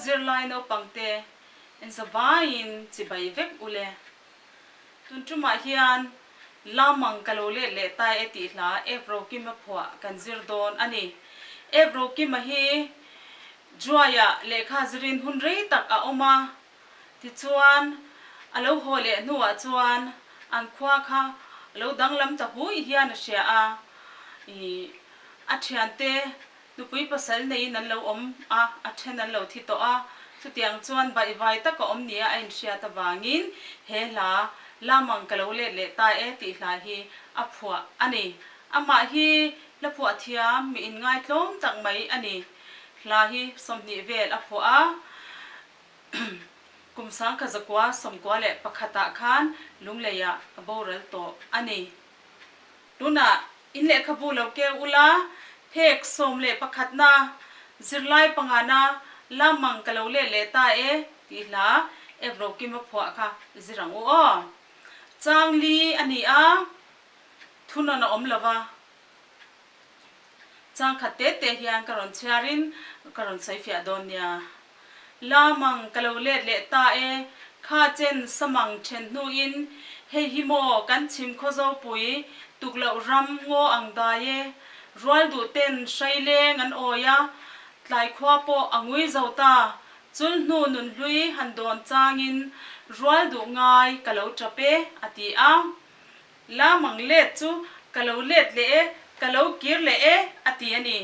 zirlai naupangte inzavaiin chibai vek ule. Tun tumah hian Lamang ka lo let leh ta e tih hla Ep Rokima phuah kan zir dawn a ni. Ep Rokima hi Juaiah lehkha zirin hun rei tak a awm a, Tichuan, a lo haw leh hnuah chuan an khua kha a lo danglam ta hui hian a hria a, ih, a thiante nupui pasal neiin an lo awm a, a then an lo thi tawh a, chutiang chuan baihvai taka awm nia a inhriat avangin he hla Lamang ka lo let leh ta e tih hla hi a phuah a ni. Amah hi hla phuah thiam mi inngaitlawm tak mai a ni. Hla hi 20 vel a phuah a. Kum 1991 ah khan Lungleiah a boral tawh a ni. Tunah in lehkhabu lo keu ula, phek 11 na zirlai pangana Lamang ka lo let leh ta e tih hla Ep Rokima phuah kha zir ang u aw. Chang li a ni a, thunawn a awm lova. Changkhat te te hian ka rawn chhiarin ka rawn sawi fiah dawn nia. Lamang ka lo let leh ta e, kha chen samang then hnuin hei hi maw kan chhim khaw zopui tukloh ram ngaw ang dai e, rual duh ten hrai leng an awi a, tlai khua pawh a ngui zo ta, chul hnu nun hlui han dawn changin rual duh ngai ka lo tap e, a ti a. Lamang let chu ka lo let leh e, ka lo kir leh e, a ti a ni.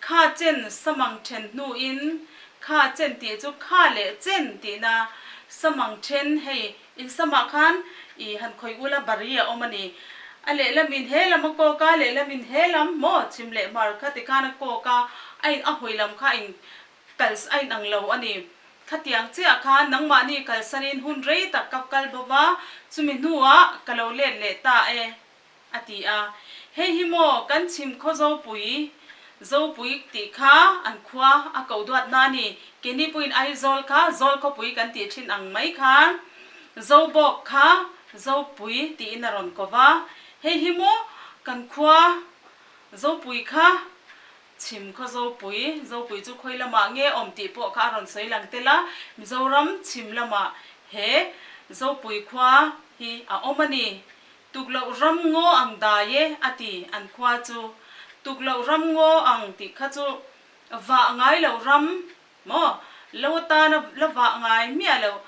Kha chen samang then hnuin, kha chen tih chu kha leh chen tihna, samang then hei in samah khan i han khawih ula bari a awm a ni. A lehlamin he lam a kawk a, lehlamin he lam maw chhim leh hmar kha tikhan a kawk a, a in a hawi lam kha a in kal a inang lo a ni. Khatiang chiah khan nangmahni kalsanin hun rei tak ka kal bo va, chumi hnuah ka lo let leh ta e, a ti a. Hei hi maw kan chhim khaw Zopui, Zopui tih kha an khua a ko duat na a ni. Keini pawhin Aizawl kha Zawl khawpui kan tih thin ang mai khan Zobawk kha Zopui tiin a rawn ko va. Hei hi maw kan khua Zopui kha Chhim khaw Zopui, Zopui chu khawi lamah nge awm tih pawh kha a rawn sawi lang tel a, Mizoram chhim lamah he Zopui khua hi a awm a ni. Tukloh ram ngaw ang dai e a ti an khua chu. Tukloh ram ngaw ang tih kha chu vah ngai loh ram Maw? Lo atana la vah ngai miah loh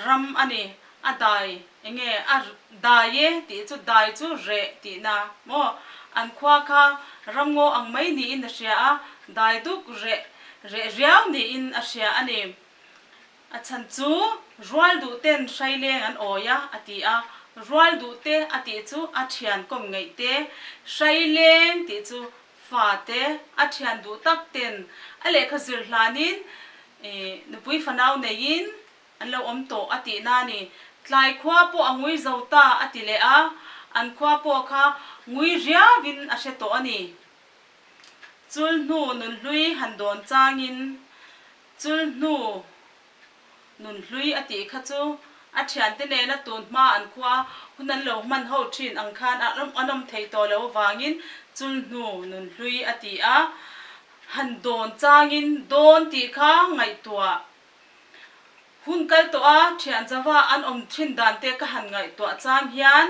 ram a ni. A dai enge a dai e tih chu dai chu reh tihna maw? An khua kha ramngaw ang mai niin a hria a, dai duk reh reh riau niin a hria a ni. A chhan chu rual duh ten hraileng an awi a a ti a, rual duh te a tih chu a thian kawm ngeih te, hraileng tih chu Fate a thian duh tak ten a lehkha zir hlanin nupui fanau neiin an lo awm tawh a tihna a ni. Tlai khua pawh a ngui zo ta a ti leh a, an khua pawh kha ngui riauin a hre tawh a ni. Chul hnu nunhlui han dawn changin chul hnu Nunhlui a tih kha chu a thiante nena tun hma an khua hun an lo hman ho thin ang khan an awm thei tawh lo avangin chulhnu nunhlui a ti a, han dawn changin dawn tih kha ngaihtuah hun kal tawh a thian zauva an awm thin dan te ka han ngaihtuah chang hian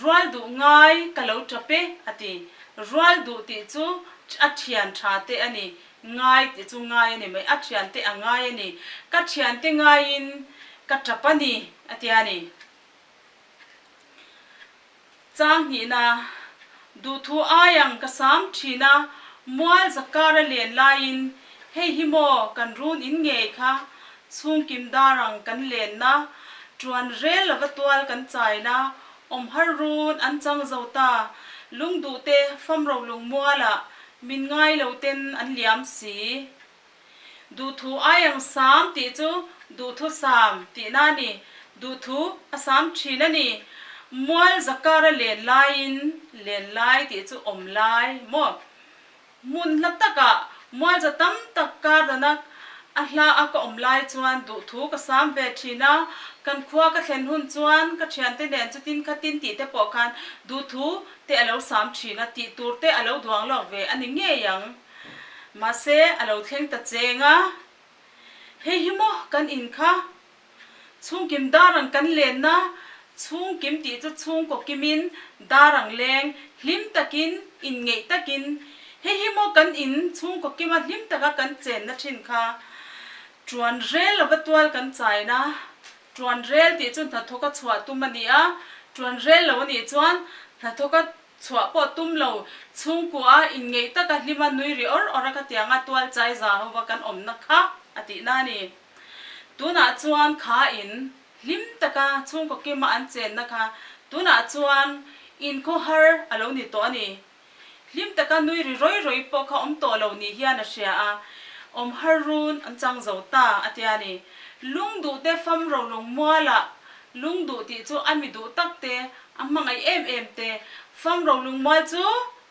rual duh ngai ka lo tap e a ti. Rual duh tih chu a thian tha te a ni. Ngai tih chu ngai a ni mai, a thiante a ngai a ni, ka thiante ngaiin ka tap a ni a tia a ni. Chang hnihna, Duhthu aiang ka sam thin a, mual zakar a len laiin hei hi maw kan run in ngei kha, chhungkim darang kan lenna, tuan rel lova tual kan chaina, awmhar run an chang zo ta, lungduhte famro lungmualah Min ngai lo ten an liam si. Duhthu aiang sam tih chu duhthu sam tihna a ni. Duhthu a sam thin a ni. Mual zakara len laiin len lai tih chu awm lai maw? Hmun hla takah mual za tam tak kar dana a hla a ka awm lai chuan duhthu ka sam ve thin a, kan khua ka thlen hun chuan ka thiante nen chutin khatin tih te pawh khan duhthu te a lo sam thin a, tih tur te a lo duang lawk ve a ni ngei ang. Mahse, a lo thleng ta cheng a. Hei hi maw kan in kha? Chhungkim dar ang kan lenna, chhungkim tih chu chhungkaw kimin dar ang leng, hlim takin, inngeih takin. Hei hi maw kan in chhungkaw kima hlim taka kan chenna thin kha? Tuan rel lova tual kan chaina, tuan rel tih chu hnathawka chhuah tum a ni a, tuan rel lo a nih chuan hnathawka Chhuah pawh tum lo, chhungkua inngeih taka hlima nui ri awr awr a ka tianga tual chai za hova kan awmna kha a tihna a ni. Tunah chuan kha in hlim taka chhungkaw kima an chenna kha tunah chuan inkhawhar a lo ni tawh a ni. Hlim taka nui ri rawi rawi pawh kha awm tawh lo ni hian a hria a, awm har run an chang zo ta a tia a ni. Lungduhte fam rolung mualah lungduh tih chu a mi duh tak te A hmangaih em em te, fam rolungmual chu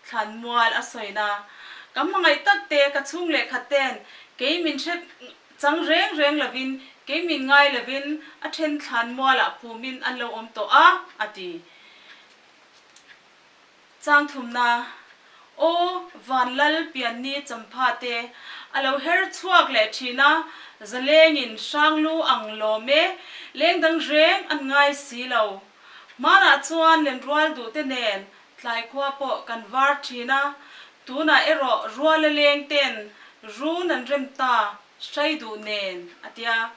thlanmual a sawina. Ka hmangaih tak te, ka chhung leh khat ten kei min hre chang reng reng lovin, kei min ngai lovin a then thlanmualah phumin an lo awm tawh a, a ti. Chang thumna, Aw, Vanlal Pianni Champha te a lo her chhuak leh thin a, zalengin hranglu ang lawm e, leng dang reng an ngai si lo. Hmanah chuan lenrual duh te nen tlaikhua pawh kan var thin a, tunah erawh ruala leng ten run an rem ta hrai duh nen, a tia.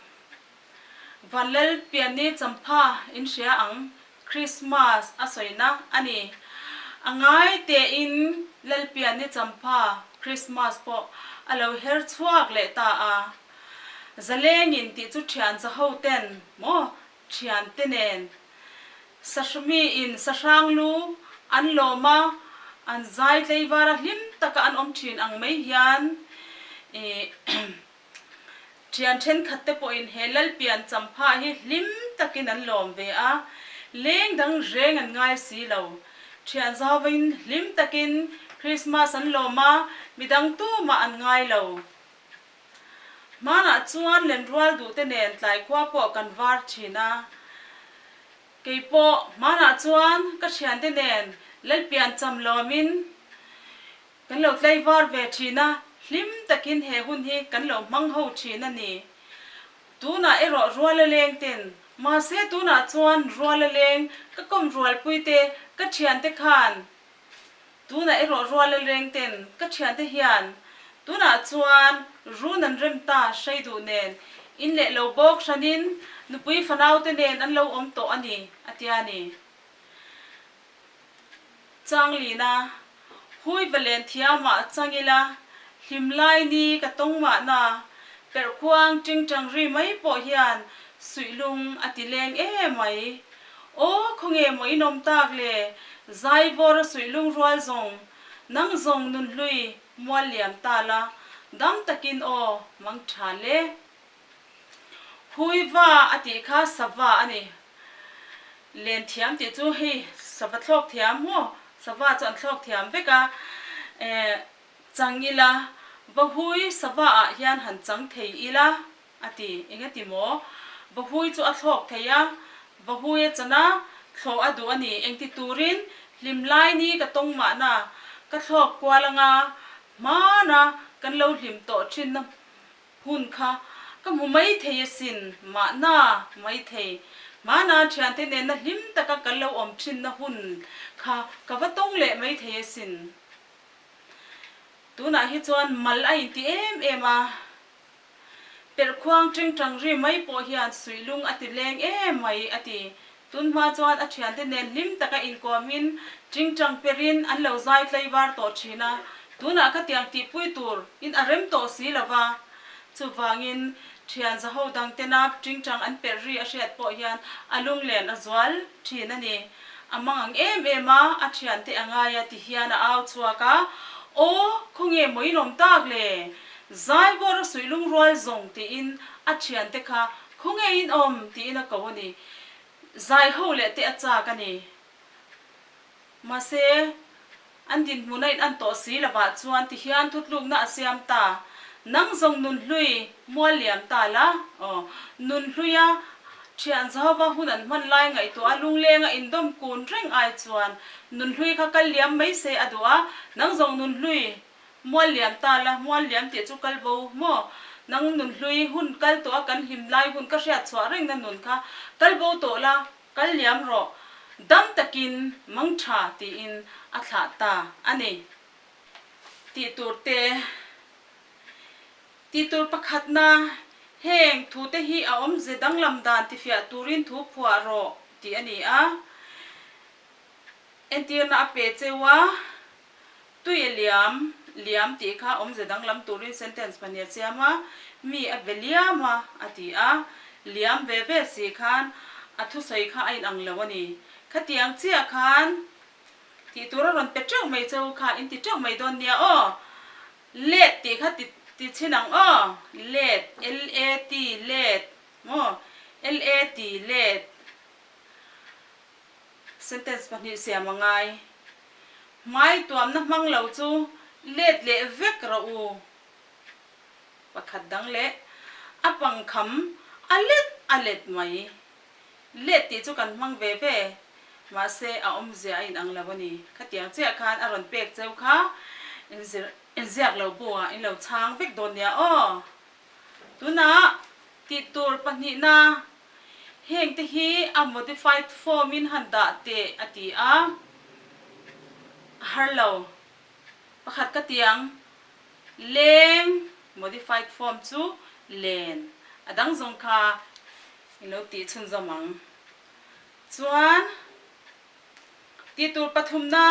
Vanlal Pianni Champha in hria ang, Christmas a sawina a ni. A ngai tein Lal Pianni Champha Christmas pawh a lo her chhuak leh ta a. Zalengin tih chu thian zaho ten maw thian te nen Sahrmi in sahrang lu an lawm a, an zai tleivara hlim taka an awm thin ang mai hian ih Thian thenkhat te pawhin he Lalpian champha hi hlim takin an lawm ve a, leng dang reng an ngai si lo. Thian zauvain hlim takin Krismas an lawm a, midang tumah an ngai lo. Hmanah chuan lenrual duh te nen tlaikhua pawh kan var thin a, kei pawh hmanah chuan ka thiante nen Lalpian cham lawmin Kan lo tlaivar ve thin a, hlim takin he hun hi kan lo hmang ho thin a ni. Tunah erawh rual a leng ten, mahse tunah chuan rual a leng ka kawm rualpui te, ka thiante khan, tunah erawh rual a leng ten, ka thiante hian, tunah chuan run an rem ta hrei duh nen, in leh lo bawk hranin nupui fanaute nen an lo awm tawh a ni, a tia ni. Changlina, Hui va len thiamah chang ila, hlim lai ni ka tawng mahna, perhkhuang tingtang ri mai pawh hian suihlung a ti leng em mai. Aw, khawnge maw in awm tak le, Zaivawr a suihlung rual zawng, nang zawng nunhlui mual liam ta la, dam takin aw mang tha le. Hui va a tih kha sava a ni. Len thiam tih chu hei sava thlawk thiam maw? Sava chu an thlawk thiam vek a. Eh, chang ila, va hui sava ah hian han chang thei ila a ti. Engati maw? Va hui chu a thlawk thei a, va hui a chan a, thlawh a duh a ni. Engti turin hlim lai ni ka tawng mahna ka thlawk kual anga hmana kan lo hlim tawh thinna Hun kha ka hmu mai thei asin, mahna mai thei. Hmana thiante nena hlim taka kan lo awm thinna hun kha ka va tawng leh mai thei asin. Tunah hi chuan mal a inti em em a, perhkhuang tingtang ri mai pawh hian suihlung a ti leng em mai a ti. Tunhma chuan a thiante nen hlim taka inkawmin tingtang perin an lo zai tlaivar tawh thin a, tunah ka tiang tihpui tur in a rem tawh si lo va. Chuvangin thian zaho dang tena tingtang an perh ri a hriat pawh hian a lunglen a zual thin a ni. A mang ang em em a, a thiante a ngai a ti hian a au chhuak a, Aw, khawnge maw in awm tak le? Zaivawr a suih lungrual zawng tiin a thiante kha Khawnge in awm? tiin a ko a ni. Zai ho leh te a chak a ni. Mahse, an dinhmun a in an tawh si lovah chuan ti hian thutlukna a siam ta. Nang zawng nunhlui mual liam ta la, aw, nunhluia thian Jehova hun an hman lai ngaihtuah a lunglenga indawm kun reng ai chuan nunhlui kha kal liam mai se a duh a, nang zawng nunhlui Mual liam ta la, mual liam tih chu kal bo maw? Nang nun hlui hun kal tawh a kan hlim lai hun ka hriat chhuah rengna nun kha kal bo tawh la, kal liam rawh, dam takin mang tha tiin a thlah ta a ni. Tih tur te, tih tur pakhatna, heng thute hi a awmze danglam dan tifiah turin thu phuah rawh tih a ni a. Entirna a pe cheu a, Tui a liam, liam tih kha awmze danglam turin sentence pahnih a siam a, mi a be liam a, a ti a. Liam ve ve si khan a thusawi kha a inang lo a ni. Khatiang chiah khan tih tur a rawn pe teuh mai cheu kha in ti teuh mai dawn nia aw. Let tih kha ti ti chhin ang aw. Let, L-A-T, let, maw? L-A-T, let. Sentence pahnih siam a ngai. Hmai tuamna hmang lo chu let leh vek rawh u. Pakhat dang leh a pangkham a let a let mai. Let tih chu kan hmang ve ve, mahse a awmzia a inang lo a ni. Khatiang chiah khan a rawn pek cheu kha inzir inziak lo buah in lo chhang vek dawn nia aw. Tunah tih tur pahnihna Heng te hi a modified form in han dah teh a ti a, a har lo. Pakhat ka ti ang, leng modified form chu len, a dang zawng kha in lo tih chhunzawm ang. Chuan tih tur pathumna,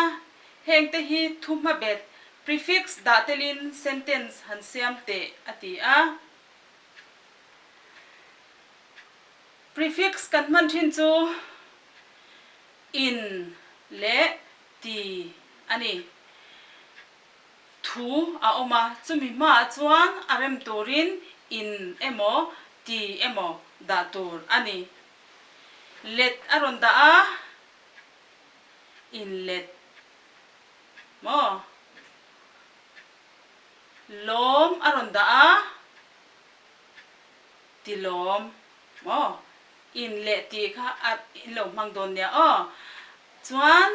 heng te hi thu hmabet, prefix, dah telin sentence han siam teh a ti a. Prefix kan hman thin chu in leh ti a ni. Thu a awm a, chumi hmaah chuan a rem turin in emaw ti emaw dah tur a ni. Let a rawn dah a, in let maw? Lawm a rawn dah a. Ti lawm maw? In leh tih kha a in lo hmang dawn nia aw. Chuan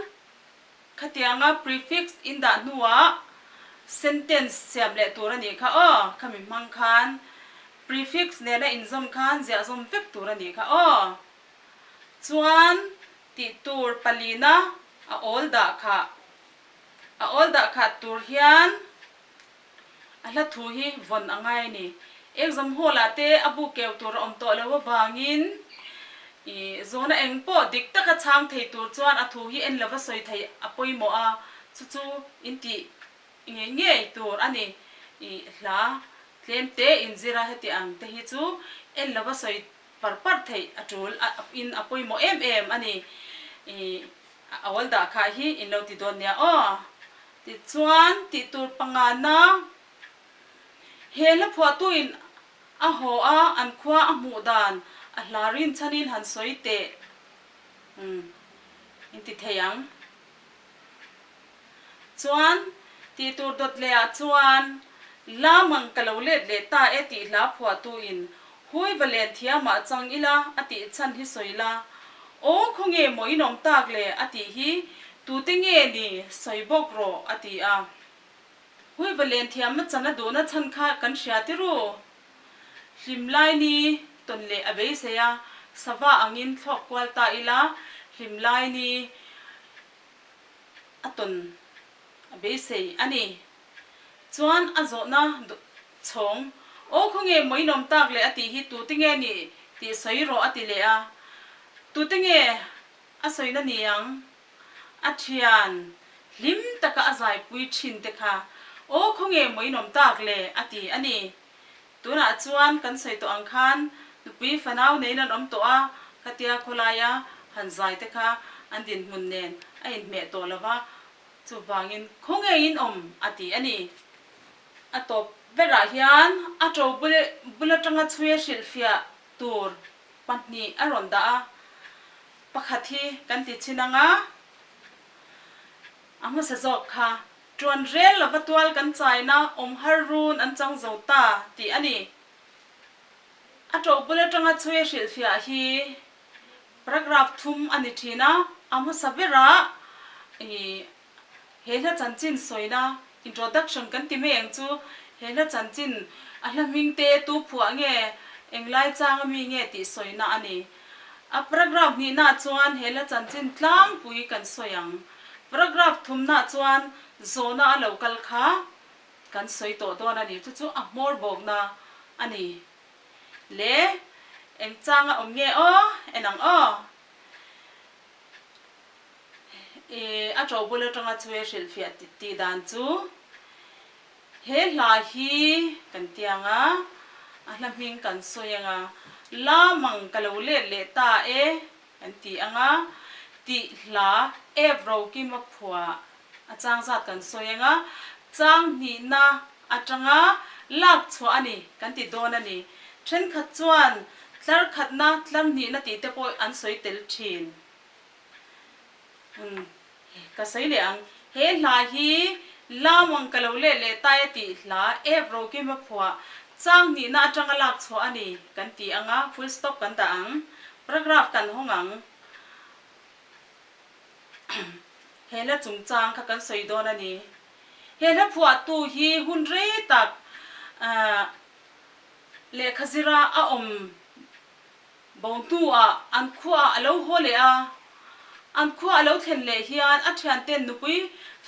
khatianga prefix in dah hnuah sentence siam leh tur a nih kha aw. Khami hmang khan prefix nena inzawm khan ziahzawm vek tur a nih kha aw. Chuan tih tur palina a awl dah khah a awl dah khah tur hian A hla thu hi vawn a ngai a ni. Exam hall ah te a bu keu tur a awm tawh lo avangin ih zawhna eng pawh dik taka chhang thei tur chuan a thu hi en lova sawi theih a pawimawh a, chu chu in tih ngei ngei tur a ni. Ih hla tlem te inzir a heti ang te hi chu en lova sawi par par theih a tul a in a pawimawh em em a ni. Ih a awl dah khah hi in lo ti dawn nia aw. Tichuan, tih tur pangana he hla phuahtuin a haw a, an khua a hmuh dan a hla rinchhanin han sawi teh in ti thei ang. Chuan, tih tur dawt leh ah chuan, Lamang ka lo let leh ta e tih hla phuahtuin Hui va len thiamah chang ila a tih chhan hi sawi la. Aw khawnge maw in awm tak le a tih hi tute nge ni sawi bawk rawh a ti a. Hui va len thiamna chan a duhna chhan kha kan hria tiru. Hlim lai ni tawn leh a beisei a, sava angin thlawk kual ta ila hlim lai ni a tawn a beisei a ni. Chuan a zawhna chhawng, Aw khawnge maw in awm tak le a tih hi tute nge nih tih sawi rawh a ti leh a. Tute nge a sawina ni ang? A thian hlim taka a zaipui thin te kha Aw khawnge maw in awm tak le a ti a ni. Tunah chuan kan sawi tawh ang khan nupui fanau neiin an awm tawh a, khatia khawlaia han zai te kha an dinhmun nen a inhmeh tawh lo va, Chuvangin khawnge in awm a ti a ni. A tawp berah hian a to bul atanga chhuia hrilhfiah tur pahnih a rawn dah a, pakhat hi kan ti chhin ang a, a hmasa zawk kha tuan rel lova tual kan chaina awm har run an chang zo ta tih a ni. A to bul atanga chhuia hrilhfiah hi Paragraph thum a ni thin a, a hmasa berah ih he hla chanchin sawina, introduction kan ti mai ang chu, He hla chanchin a hla hming te tu phuah nge, englai chang a mi nge tih sawina a ni. A paragraph hnihnaah chuan he hla chanchin tlangpui kan sawi ang. Paragraph thumnaah chuan zawhna a lo kal kha kan sawi tawh dawn a ni. Chu chu a hmawr bawkna a ni. Le eng changa awm nge aw? En ang aw. I a ṭo bul aṭanga chue hrilhfiah tih dan chu he hla hi kan ti ang a, a hla hming kan sawi ang a, La mang ka lo let leh ta e kan ti ang a, tih hla ep Rokima phuah a chang zat kan sawi ang a, chang hnihna aṭanga lak chhuah a ni kan ti dawn a ni. Ṭhenkhat chuan tlar khatna, tlar hnihna tih te pawh an sawi tel ṭhin. Umm, ka sawi leh ang. He hla hi Lamang ka lo leh leh tai a tih hla Ep Rokima phuah chang hnihna atanga lak chhuah a ni kan ti ang a, full stop kan dah ang. Paragraph kan hawng ang. He hla chungchang kha kan sawi dawn a ni. He hla phuahtu hi hun rei tak lehkha zira a awm Bo hnuah an khuaah a lo haw leh a, an khua a lo thlen leh hian a thianten nupui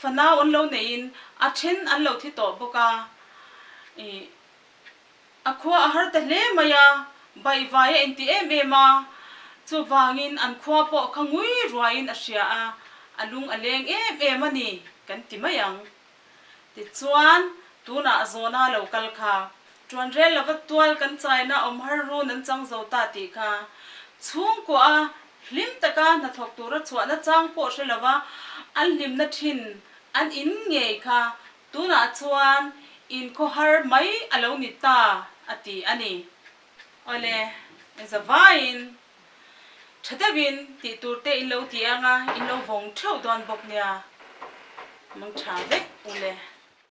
fanau an lo neiin a then an lo thi tawh bawk a. Ih, a khua a har ta hle mai a, baihvai a inti em em a, chuvangin an khua pawh kha ngui ruaiin a hria a, a lung a leng em em a ni kan ti mai ang. Tichuan, tunah zawna lo kal kha, ṭuan rel lova tual kan chaina awm har run an chang zo ta tih kha, chhungkua a hlim taka hnathawk tura chhuahna chang pawh hre lova an hlimna ṭhin an in ngei kha tunah chuan inkhawhar mai a lo ni ta a ti a ni. Awle, zavaiin Tha deuhin tih tur te in lo ti ang a, in lo vawng theuh dawn bawk nia. Mang tha vek u le.